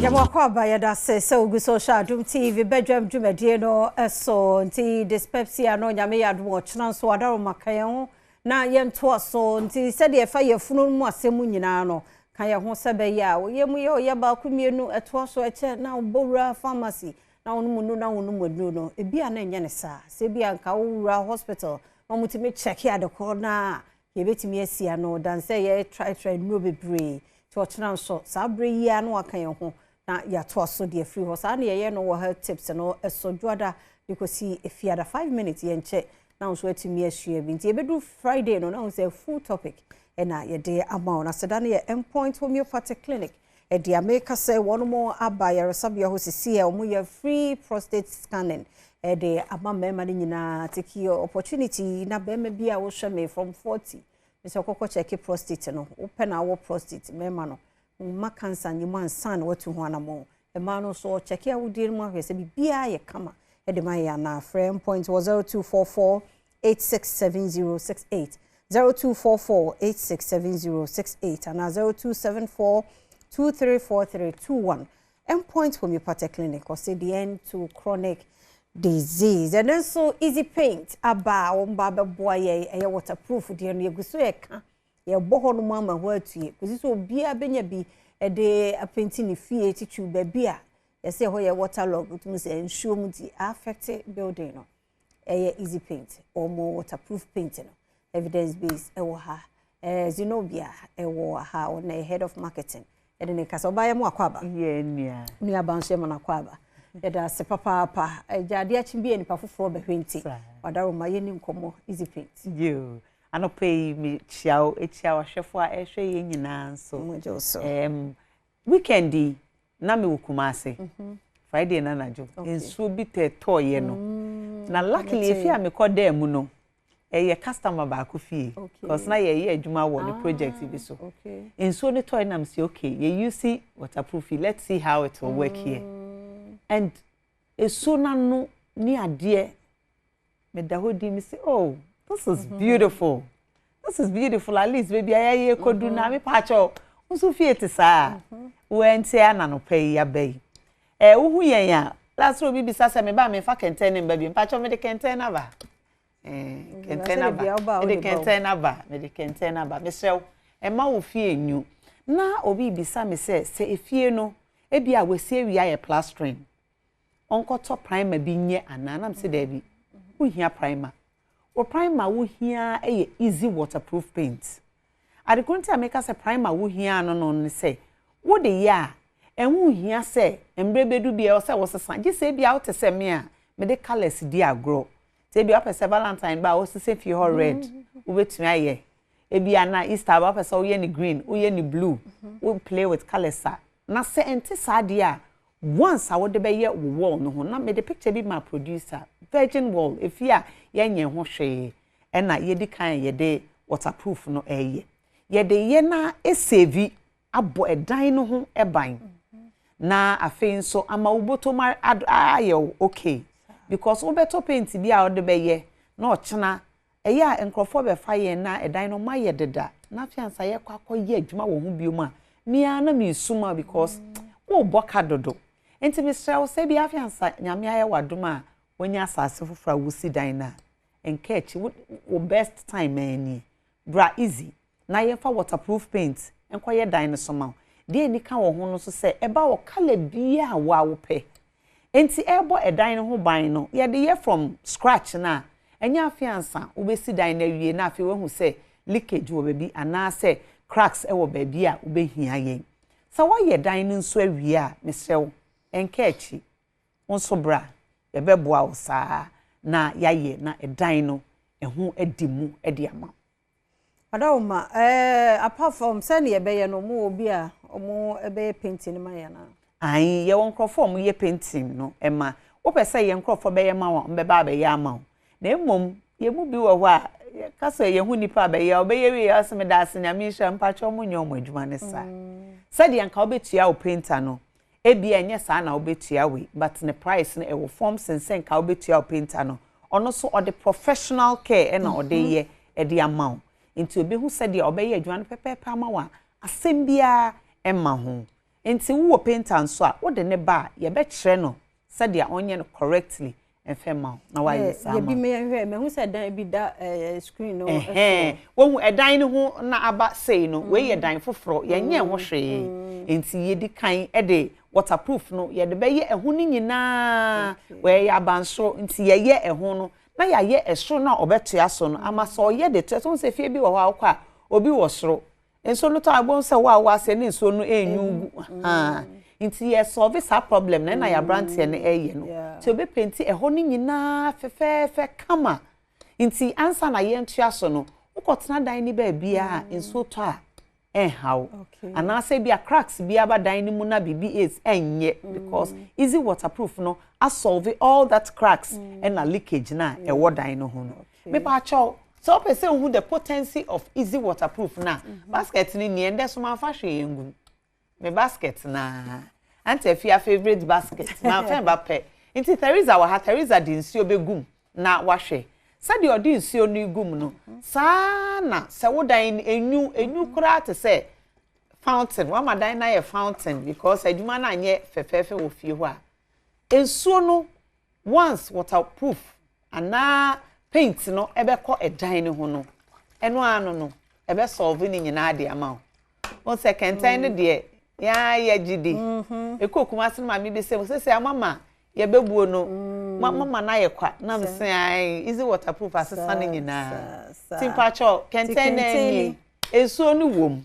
Yɛma akɔ aba. Yɛda sɛ sɛ ogu so hyɛ Adom TV bɛdwam dwumadie no so. Nti dyspepsia no, Nyame yɛ adom, ɔkyena nso adaroma ka yɛn ho na yɛntoa so. Nti sɛdeɛ ɛfa yɛfunu mu asɛm nyinaa no, ka yɛn ho sɛ bɛyɛ a woyɛ mu yɛ ɔyɛ baako, mmienu, ɛtoa so, ɛkyɛ na wobɔwura pharmacy na wonom nu na wonom aduro no, ebi a na ɛnyɛ ne saa. Sɛ ebi a nka wowura hospital na wɔmutumi check adekorɔ na yɛbɛtumi asi ano dan sɛ yɛ try try nnuro bebree. Nti ɔkyena nso saa berɛ yi a na waka yɛn ho na yɛatoa so deɛ firi hɔ. Saa ne yɛyɛ no wɔ health tips no ɛso, Dwoada de kɔsi Efiada, 5 minutes yɛnkyɛ na nso atumi asua bi. Nti yɛbɛdu Friday no na wo sɛ full topic ɛna yɛde ama wo. Na seda no yɛ Endpoint Homeopathic Clinic ɛde ameka sɛ wɔn mo aba yaresabea hɔ sisi a wɔn yɛ free prostate scanning ɛde ama mmarima no nyinaa. Take your opportunity na barima bi a wɔhwɛ me from 40 sɛ ɔkɔkɔ check prostate no. Wopɛ na awɔ prostate, mmarima no mma cancer nye mu ansa na watu ho anammɔn. Mmaa no nso ɔkyɛke awodie no mu ahwɛ sɛ biribiara yɛ kama ɛde ma yɛ anaa. Frɛ Point wɔ 0244 867068, 0244 867068 anaa 0274 234321. Endpoint Homeopathic Clinic, ɔsɛ the end to chronic disease. Ɛno nso Easy Paint aba a wɔn ba bɛboa yɛ. Ɛyɛ waterproof deɛ no, yɛgu so yɛka yɛbɔ hɔ nom ama hɔ atue kòsi sɛ obiara bɛnya bi ɛde apaint ne fie, titiri baabi a yɛsɛ ɛhɔ yɛ waterlog, tumi sɛ nsuo mu ti affect building no. Ɛyɛ Easy Paint, wɔn waterproof paint no, evidence base ɛwɔ ha. Zenobia ɛwɔ ha, ɔno yɛ head of marketing. Ɛde ne kasa ɔbaayɛ mu akɔ aba. Yɛ nua. Nua nso yɛ mu n'akɔ aba. Yɛda ase papaapa. Agya adeɛ akyi bi yɛ nipa foforɔ bɛhwɛ, nti wadaroma yɛ ne nkɔmmɔ Easy Paint. Yoo, anɔpɛ yi mekyia wo, ekyia wahwɛfo a ɛhwɛ yɛn nyinaa nso. Mo gye wo so. Weekend yi na mewɔ Kumase. Friday na anadwo nsuo bi tɛ tɔɔyɛ no, na luckily efi a mekɔ dan mu no, ɛyɛ customer baako fie, cause na yɛyɛ adwuma wɔ ne project bi so. Nsuo no tɔɔyɛ nam si okay, yɛ use waterproof yi, let's see how it will work here. And esuo n'ano ne adeɛ meda hɔ di mi sɛ, "Oh, this is beautiful, this is beautiful." At least baabi a yɛyɛ kodu na me paakyɛw nso fie te saa wɔnti ananɔpɛ yi aba yi wohu yɛn a, last week obi bisa sɛ meba mefa kɛntɛn ne mba bi. Mpakyɛw, mede kɛntɛn naba, kɛntɛn naba, mede kɛntɛn naba, mede kɛntɛn naba. Mesrɛw, ɛma wo fie nyu. Na obi bisa me sɛ efie no ebi a wɔasi awie ayɛ plastering, ɔnkɔtɔ primer bi nyɛ anaa? Nam sɛ daabi, wohia primer. Wɔ primer wohia yɛ Easy Waterproof Paint. Adekoro nti a meka sɛ primer wohia no ne sɛ wode yɛ a, ɛho hia sɛ mmerɛ bɛdu bi a ɛwɔ sɛ wɔsesa, gye sɛ ebi a wote sɛ me a mede colours di agorɔ. Sɛ ebi a wopɛ sɛ Valentine ba a wosesa fie hɔ red, wobɛtumi ayɛ. Ebi a na Easter ba, wopɛ sɛ woyɛ ne green, woyɛ ne blue, wo play with colours a. Na sɛ ɛnte saa deɛ a, once a wode bɛyɛ wo wall no ho, na mede picture bi ma producer, virgin wall, efi a yɛnyɛ ho hwee, ɛna yɛdi kan yɛde waterproof no ɛyɛ, yɛde yɛ na esave abɔ ɛdan no ho ɛban, na afei nso ama wo bɔtɔm ayɛ wo okay, because wobɛtɔ paint bi a wɔde bɛyɛ na ɔkyena ɛyɛ a nkurɔfoɔ bɛfa yɛn na ɛdan no ɔmo ayɛ deda na afei ansa yɛkɔ akɔyɛ adwuma wɔ ho bio mu a, mmea na mi suma because wɔrebɔ ka dodo. Nti mesrɛ wo sɛ bi afei ansa Nyame ayɛ w'adom a wɔnya asase foforɔ a wosi dan no a, nka akyi wo best time ani bra Easy na yɛmfa waterproof paint nkɔyɛ dan no so ma wo. Deɛ ani ka wɔ ho no nso sɛ ɛba wɔ colour biara a wo a wopɛ. Nti ɛrebɔ ɛdan no ho ban no, yɛde yɛ from scratch na ɛnyɛ afei ansa wobɛsi dan no awie na afei woahu sɛ leakage wɔ baabi anaasɛ cracks wɔ baabi a wobɛhia yɛn. Sɛ woayɛ dan no nso awie a, mesrɛ wo, ɛnka akyi, wo nso bra, yɛbɛboa wo saa na yɛayɛ na ɛdan no ɛho adi mu de ama wo. Adawoma, apart from sɛnea yɛbɛyɛ no, ɔmo wɔ bi a ɔmo ɛbɛyɛ painting ma yɛn ana? Ayi, yɛwɔ nkurɔfoɔ a wɔyɛ painting no ɛma. Wopɛ sɛ yɛn nkurɔfoɔ bɛyɛ ma wɔn, bɛba abɛyɛ ama wo. Na mmom yɛn mu bi wɔ hɔ a yɛka sɛ yɛn ho nipa abɛyɛ a, ɔbɛyɛ wie ɔsɛ meda ase, Nyame nhyira, mpakyɛ ɔmo nyɛ ɔmo adwuma ne saa. Sɛdeɛ nka wobɛtua wo painter no, ebi ɛnyɛ saa na wobɛtua wei, but ne price no ɛwɔ fam sensɛn nka wobɛtua wo painter no. Ɔno nso ɔde professional care ɛna ɔde yɛ ɛde ama wo, nti obehu sɛdeɛ ɔbɛyɛ adwuma no pɛpɛɛpɛ ama wo a asɛm biara ɛma ho. Nti wowɔ painter nso a, wode ne ba a, yɛbɛkyerɛ no sɛdeɛ ɔnyɛ no correctly ɛfɛ ma wo na wayɛ saa ma Yɛbi meyɛhwɛ, mahu sɛ dan bi da screen no so. Wohu ɛdan no ho na aba sei no, wei yɛ dan foforɔ, yɛnyɛ ho hwee. Nti yɛdi kan de waterproof no, yɛde bɛyɛ ɛho no nyinaa. Wɔyɛ abansoro, nti yɛyɛ ɛho no na yɛayɛ ɛsoro no a ɔbɛtoa so no ama sɛ ɔyɛ de toa so. Sɛ fie bi wɔ hɔ a, wokɔ a, obi wɔ soro, nsuo no tɔ a, wobɛhu sɛ wo a wowɔ aseɛ ne nsuo no ɛnyu gu. Nti yɛ solve saa problem na ɛna yɛ aberanteɛ no ɛyɛ no. Nti obɛpaint ɛhɔ no nyinaa fɛfɛɛfɛ kama. Nti ansa na yɛntoa so no, wokɔtena dan no baabiara a nsuo tɔ a, ɛnhaw anaasɛ bi a cracks bi aba dan no mu na biribi is ɛnyɛ, because Easy Waterproof no asolve all that cracks ɛna leakage na ɛwɔ dan no ho no. Mepa kyɛw, sɛ wopɛ sɛ wohu the potency of Easy Waterproof na basket no nie. Ɛndɛ so mamfa hwee ngu me basket na Auntie Afia favourite basket mamfa ba pɛ. Nti Theresa wɔ ha. Theresa de nsuo bɛgum na wahwɛ sɛdeɛ ɔde nsuo no gum no saa. Na sɛ wo dan no enyu enyu koraa te sɛ fountain, wama dan no ayɛ fountain because adwuma no anyɛ fɛfɛɛfɛ wɔ fie hɔ a, nsuo no, once waterproof anaa paint no ɛbɛkɔ ɛdan no ho no, ɛno ano no ɛbɛ solve ne nyinaa de ama wo. Wɔn sɛ kɛntɛn no deɛ, yaa yɛ gye di. Ekɔ Kumase no, maame bi sɛ sɛ amama yɛbɛbuo no, mama no ayɛ kwa nam sɛ ae, Easy Waterproof asesa no nyinaa. Ti mpakyɛw, kɛntɛn no ani nsuo no wom,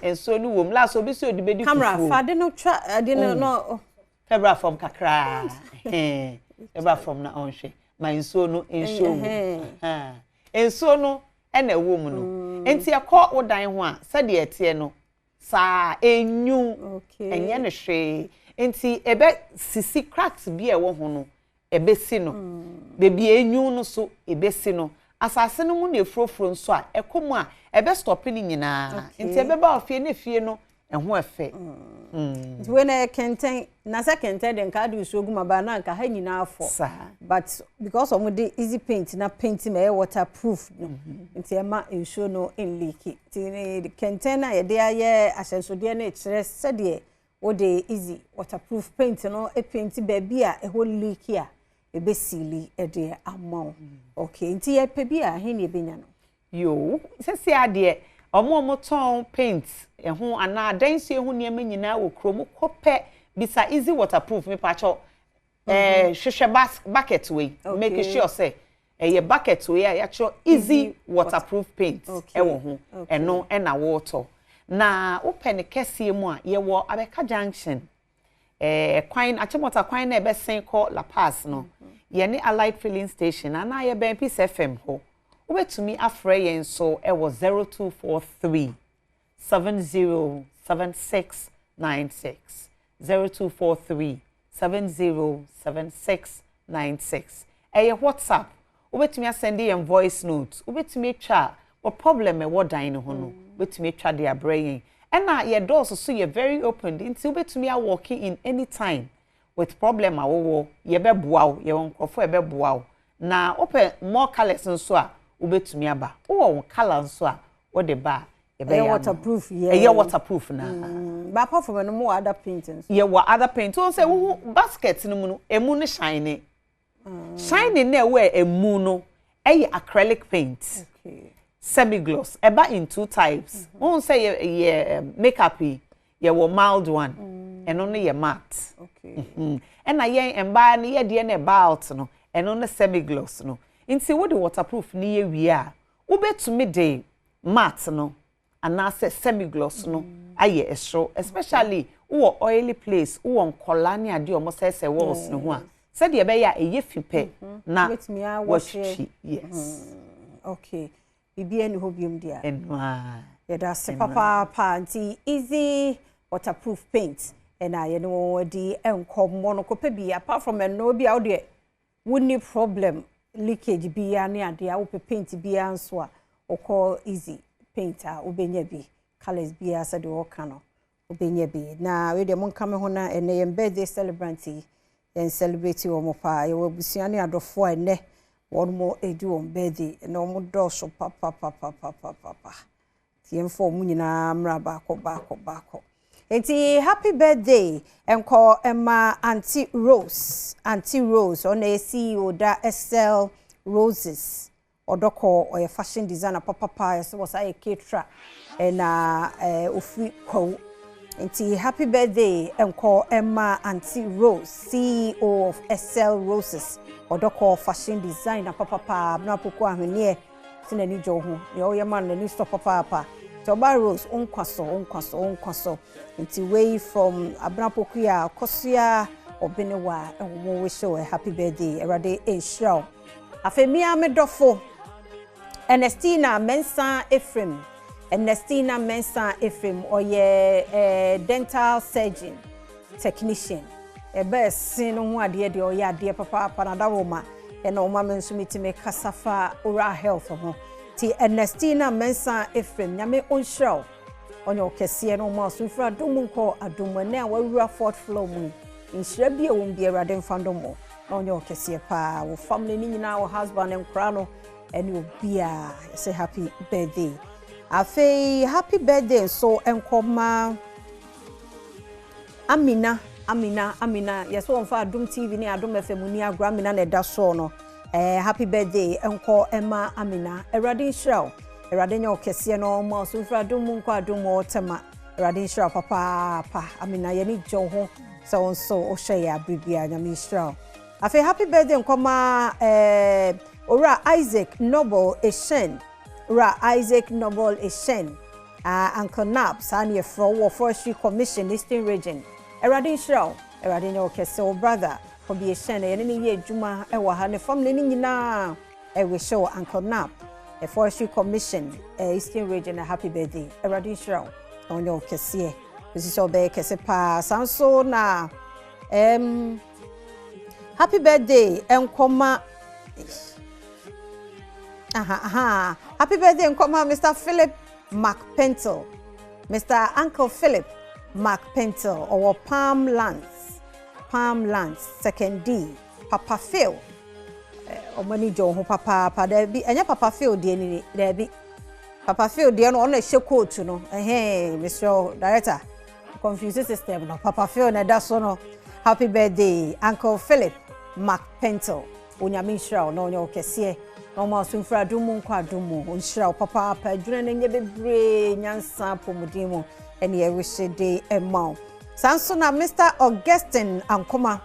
nsuo no wom. Last obi sɛ ɔde bɛdi camera fufuo. Fa ade no twa ade no no. Fɛbra fam kakraa, fɛbra fam na ɔnhwɛ ma nsuo no nsuo wom. Nsuo no ɛna ɛwɔ mu no, nti ɛkɔ wo dan ho a, sɛdeɛ ɛteɛ no saa, enyu ɛnyɛ no hwee. Nti ɛbɛ sisi cracks bi a ɛwɔ ho no, ɛbɛsi no beebi a enyu no so, ɛbɛsi no asase no mu na efurofuro nso a ɛkɔ mu a, ɛbɛ stop ne nyinaa. Nti ɛbɛba ofie ne fie no ɛho ɛfɛ. Nti wei na yɛ kɛntɛn na sɛ kɛntɛn de nka ade nsuo gu ma ba na nka ha nyinaa fɔ. But because ɔmo de Easy Paint na paint ma ɛyɛ waterproof no, nti ɛma nsuo no nleak. Nti ne kɛntɛn na yɛde ayɛ ahyɛnsodeɛ no kyerɛ sɛdeɛ wode Easy Waterproof Paint no paint baabi a ɛhɔ leak a, ɛbɛseal ɛde ama wo. Okay, nti yɛpɛ bi a, ahe ne yɛbɛnya no? Yoo, sɛsi adeɛ, ɔmo a ɔmo tɔn paint ɛho anaa adansi ho nneɛma nyinaa wɔ kurom, kɔ pɛ bisa Easy Waterproof. Mepakyɛw, hwehwɛ bucket wei. Make sure sɛ ɛyɛ bucket wei a yɛatwerɛ Easy Waterproof Paint ɛwɔ ho. Ɛno ɛna wɔretɔ. Na wopɛ ne kɛseɛ mu a, yɛwɔ Abɛka Junction, kwan Achimota kwan na ɛbɛsen kɔ Lapaz no, yɛne Allied Filling Station anaa yɛbɛn Peace FM hɔ. Wobɛtumi afrɛ yɛn nso ɛwɔ 0243 707696, 0243 707696. Ɛyɛ WhatsApp. Wobɛtumi asend yɛn voice note, wobɛtumi atwa wɔ problem ɛwɔ dan no ho no, wobɛtumi atwa de abrɛ yɛn. Ɛna yɛ doors so yɛ very open, nti wobɛtumi awalk in anytime with problem a wowɔ. Yɛbɛboa wo, yɛwɔ nkurɔfoɔ a yɛbɛboa wo. Na wopɛ more colours nso a, wobɛtumi aba. Wowɔ wo colour nso a wode ba a, yɛbɛyɛ Ɛyɛ ama wo. Waterproof yɛ. Ɛyɛ waterproof na. But apart from ɛno, mo wɔ other paint nso? Yɛwɔ other paint. Wɔn sɛ wohu basket no mu no, emu no shiny shiny na ɛwɔ emu no ɛyɛ acrylic paint. Semi gloss ɛba in two types. Wɔn sɛ yɛ makeup yi, yɛwɔ mild one, ɛno no yɛ matte. Ɛna yɛn mmaa no yɛ deɛ no ɛba out no, ɛno no semi gloss no. Nti wode waterproof no yɛ wie a, wobɛtumi de matte no anaasɛ semi gloss no ayɛ ɛsoro, especially wowɔ oily place, wowɔ nkɔlaa ne adeɛ a wɔn sɛsɛ walls no ho a, sɛdeɛ ɛbɛyɛ a ɛyɛ fi pɛ na Wobɛtumi awɔhye. Wɔatwitwi, yes. Okay, biribiara ni hɔ biom deɛ a. Ɛno a. Yɛda ase papaapa. Nti Easy Waterproof Paint ɛna yɛne wɔn adi nkɔmmɔ no. Kɔpɛ bi. Apart from ɛno bi a, wodeɛ wonni problem leakage biara ne adeɛ a wopɛ paint biara nso a, wokɔ Easy Paint a, wobɛnya bi. Colours biara sɛdeɛ wɔka no, wobɛnya bi. Na wei deɛ, monka me ho na ɛnɛ yɛn birthday celebrant yi, yɛn celebrate wɔn paa. Yɛwɔ abusua ne adɔfoɔ a ɛnɛ wɔn mo edi wɔn birthday na wɔn dɔɔso papapapapapa, nti yɛmfa wɔn nyinaa mmra baako baako baako. Nti happy birthday nkɔ ɛma Auntie Rose. Auntie Rose, ɔno yɛ CEO da Excel Roses. Ɔdɔkɔ ɔyɛ fashion designer papapa, yɛsɛ wɔ saa yɛ caterer, ɛna ofiri Kwawu. Nti happy birthday nkɔ ɛma Auntie Rose, CEO of Excel Roses, Ɔdɔkɔ, fashion designer papapa. Abena Poko ahwenneɛ sɛ n'ani gye wo ho, nea ɔyɛ ma no n'ani sɔ papaapa. Nti ɔbaa Rose, nkwa so, nkwa so, nkwa so. Nti wei from Abena Poko a Kɔsua Ɔbenewa ɛwɔ mo wish wo a happy birthday. Awurade nhyira wo. Afei mmea me dɔfo Ernestina Mensa Ephraim, Ernestina Mensa Ephraim, ɔyɛ dental surgeon technician. Ɛbɛɛ sen no ho adeɛ deɛ, ɔyɛ adeɛ papaapa na dawoma ɛna ɔma me nso metumi kasa fa oral health ho. Ti Ernestina Mensa Ephraim, Nyame ɔnhyira wo, ɔnyɛ ɔkɛseɛ na ɔma ɔso mfiri adom nkɔ adom. Ɛnɛ a wawura fourth floor mu yi, nhyira bi a ɛwɔ mu bi, Awurade mfa ndom wo na ɔnyɛ ɔkɛseɛ paa. Wo family ne nyinaa, wo husband, nkora no ɛne obiaa, yɛsɛ happy birthday. Afei happy birthday nso nkɔma Amina, Amina, Amina. Yɛsɛ wɔmfa Adom TV ne Adom FM ni agorɔ. Amina na ɛda soɔ no. Happy birthday nkɔ ɛma Amina. Awurade nhyira wo, Awurade nyɛ wo kɛseɛ na ɔma ɔso mfiri adom mu nkɔ adom mu. Ɔtɛma, Awurade nhyira wo papaapa. Amina, yɛne gye wo ho sɛ wo nso wohwɛ yɛ abere biara. Nyame nhyira wo. Afei happy birthday nkɔma Owura Isaac Noble Eshen, Owura Isaac Noble Eshen, Uncle Nab, saa ne yɛfrɛ wo, wɔ Forestry Commission, Eastern Region. Awurade nhyira wo, Awurade nyɛ wo kɛse. Wo brother Kɔbi Eshen, yɛne ne yɛ adwuma ɛwɔ ha, ne family no nyinaa ɛwihyɛ wo, Uncle Nab, Forestry Commission, Eastern Region, a happy birthday. Awurade nhyira wo na ɔnyɛ wo kɛseɛ kɔsi sɛ ɔbɛyɛ kɛse paa. Saa nso na happy birthday nkɔma, aha aha, happy birthday nkɔma Mr Philip McPentel, Mr Uncle Philip McPentel, ɔwɔ Palm Lands, Palm Lands Second D. Papa Phil, ɔmo ani gye wo ho papaapa. Daabi, ɛnyɛ Papa Phil deɛ ni, daabi, Papa Phil deɛ no, ɔno na ɛhyɛ coat no. Ɛhɛn, mesrɛ director, confuse system no. Papa Phil na ɛda so no. Happy birthday, Uncle Philip McPentel. Onyame nhyira wo na ɔnyɛ wo kɛseɛ na ɔma ɔso mfiri adom mu nkɔ adom mu. Ɔnhyira wo papaapa, adwuma no nyɛ bebree, nyansa, apɔmuden mu ɛne ɛrehyɛ de ɛma wo. Saa nso na Mr Augustine Ankoma,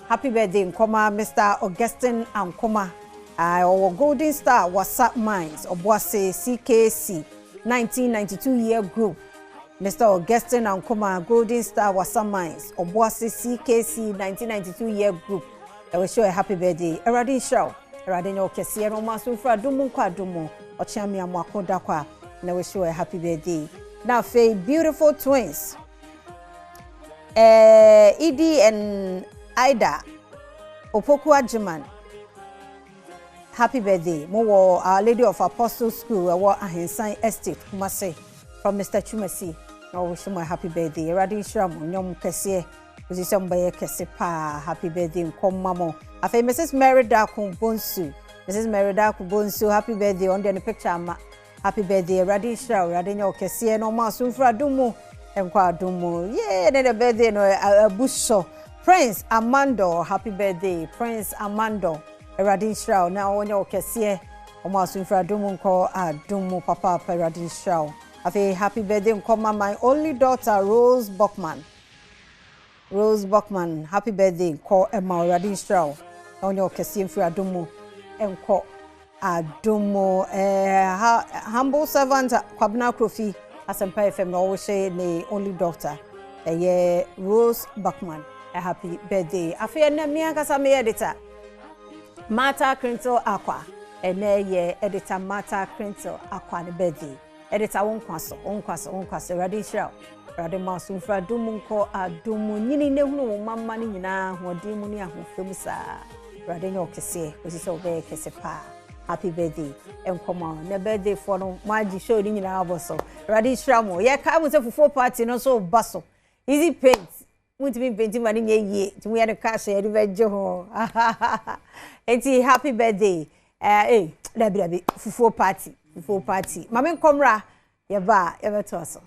happy birthday nkɔma Mr Augustine Ankoma, ɔwɔ Golden Star Wasa Mines, Ɔboase CKC 1992 year group. Mr Augustine Ankoma, Golden Star Wasa Mines, Ɔboase CKC 1992 year group, ɛwɔ show a happy birthday. Awurade nhyira wo, Awurade nyɛ ɔkɛseɛ na ɔma so mfiri adom mu nkɔ adom mu. Ɔkyea me amoako da kɔ a na wɔ show a happy birthday. Na afei beautiful twins, Idi and Ida Opoku Agyeman, happy birthday. Mo wɔ Our Lady of Apostles School, ɛwɔ Ahensan Estate, Kumase, from Mr Chumasi, na wɔwɔ mo a happy birthday. Awurade nhyira mo, nyɔm kɛseɛ kòsi sɛ mbɛyɛ kɛse paa. Happy birthday nkɔmma mo. Afei Mrs Mary Dako Bonsu, Mrs Mary Dako Bonsu, happy birthday. Ɔno deɛ ne picture ama. Happy birthday. Awurade nhyira wo, Awurade nyɛ wo kɛseɛ na ɔma aso mfiri adom mu nkɔ adom mu. Yee, ne the birthday no abu so. Prince Amando, happy birthday, Prince Amando. Awurade nhyira wo na ɔnyɛ wo kɛseɛ, ɔma aso mfiri adom mu nkɔ adom mu papaapa. Awurade nhyira wo. Afei happy birthday nkɔma my only daughter, Rose Buckman, Rose Buckman, happy birthday nkɔ ɛma. Awurade nhyira wo na ɔnyɛ wo kɛseɛ mfiri adom mu nkɔ adom mu. Humble servant Kwabena Krofi, Asɛmpa FM, na ɔwɔhyɛ ne only daughter, ɛyɛ Rose Buckman, a happy birthday. Afei ɛnɛ me ankasa meyɛ editor Martha Crintle Akwa, ɛnɛ yɛ editor Martha Crintle Akwa ne birthday. Editor, wo nkwa so, wo nkwa so, wo nkwa so. Awurade nhyira wo, Awurade ma so mfiri adom mu nkɔ adom mu. Nyini na ehunu wo mama no nyinaa ahoɔden mu ne ahoɔfɛ mu saa. Awurade nyɛ ɔkɛseɛ kɔsi sɛ wobɛyɛ kɛse paa. Happy birthday nkɔmɔ na birthday foɔ no mo agye show no nyinaa abɔ so. Awurade nhyira mo. Yɛka mo sɛ fufuo party no nso ba so. Easy Paint, montumi mpaint ma no nyɛ yie, nti moyɛ no cash, yɛde bɛgye ho. Nti happy birthday. Eh, dabi dabi, fufuo party, fufuo party. Maame nkɔmra, yɛba a yɛbɛtoa so.